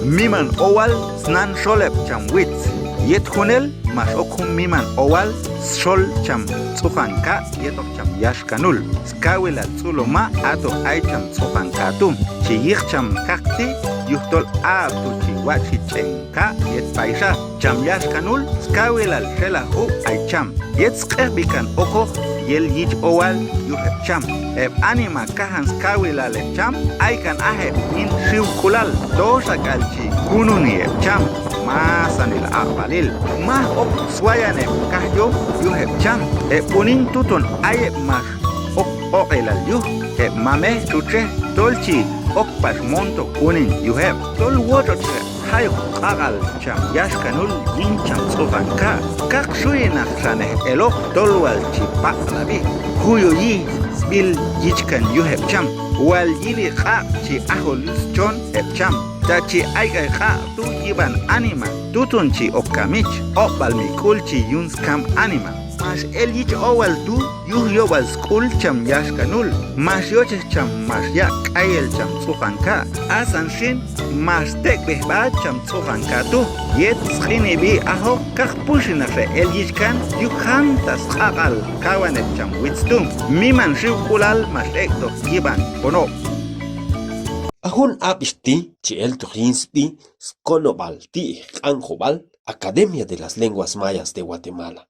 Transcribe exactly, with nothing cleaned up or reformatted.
Miman owal snan xol heb' cham witz. Yet junel max ok jun miman owal xol cham Tz'ujan Ka' yetoq cham Yaxkanul. Skawilal Tz'uluma' ato ay cham Tz'ujan Ka' tu'. Chi yiq cham kaqti' yujtol a tu' chi watx'ji ch'en ka' yet payxa. Cham Yaxkanul skawilal Xelaj Ub' ay cham. Yet sq'ejb'i kan okoq yel yich owal yuj heb' cham. Heb' anima kajan skawilal heb' cham, ay kan aj heb' yin xiwk'ulal, toxa k'al chi kununi heb' cham masanil aq'b'alil. Maj ok swayan heb' kajyom yuj heb' cham. Heb' unin tuton ay heb' max ok oq'ilal yuj, heb' mamej txutxej tol chi ok pax montoq unin yuj heb'. Tol wotx'otx' heb' jayoq q'aq'al cham Yaxkanul yin cham Tz'ujan Ka'. Kaq xuyinaq xanej eloq tol wal chi paq'lab'i. Kuyuyi sb'il yich kan yuj heb' cham. Wal yili q'aq' chi ajol yul schon heb' cham. Ta chi ayk'ay q'aq' tu' yib'an anima, tuton chi ok kamich. Oq'b'al mi k'ul chi yun skam anima. Max el yich owal tu' yuj yob'al sk'ul cham Yaxkanul. Max yochej cham max yaq' k'ayel cham Tz'ujan Ka'. Asan xin max tek'b'ej sb'a cham Tz'ujan Ka' tu'. Yet sq'inib'i ajoq kaqpuxinaq xa el yich kan yuj jantaq sq'aq'al kawan heb' cham witz tu'. Miman xiwk'ulal max ek'toq yib'an konob'. A jun ab'ix ti' chi eltoq yin sb'i Skonob'al Ti'ej Q'anjob'al, Academia de las Lenguas Mayas de Guatemala.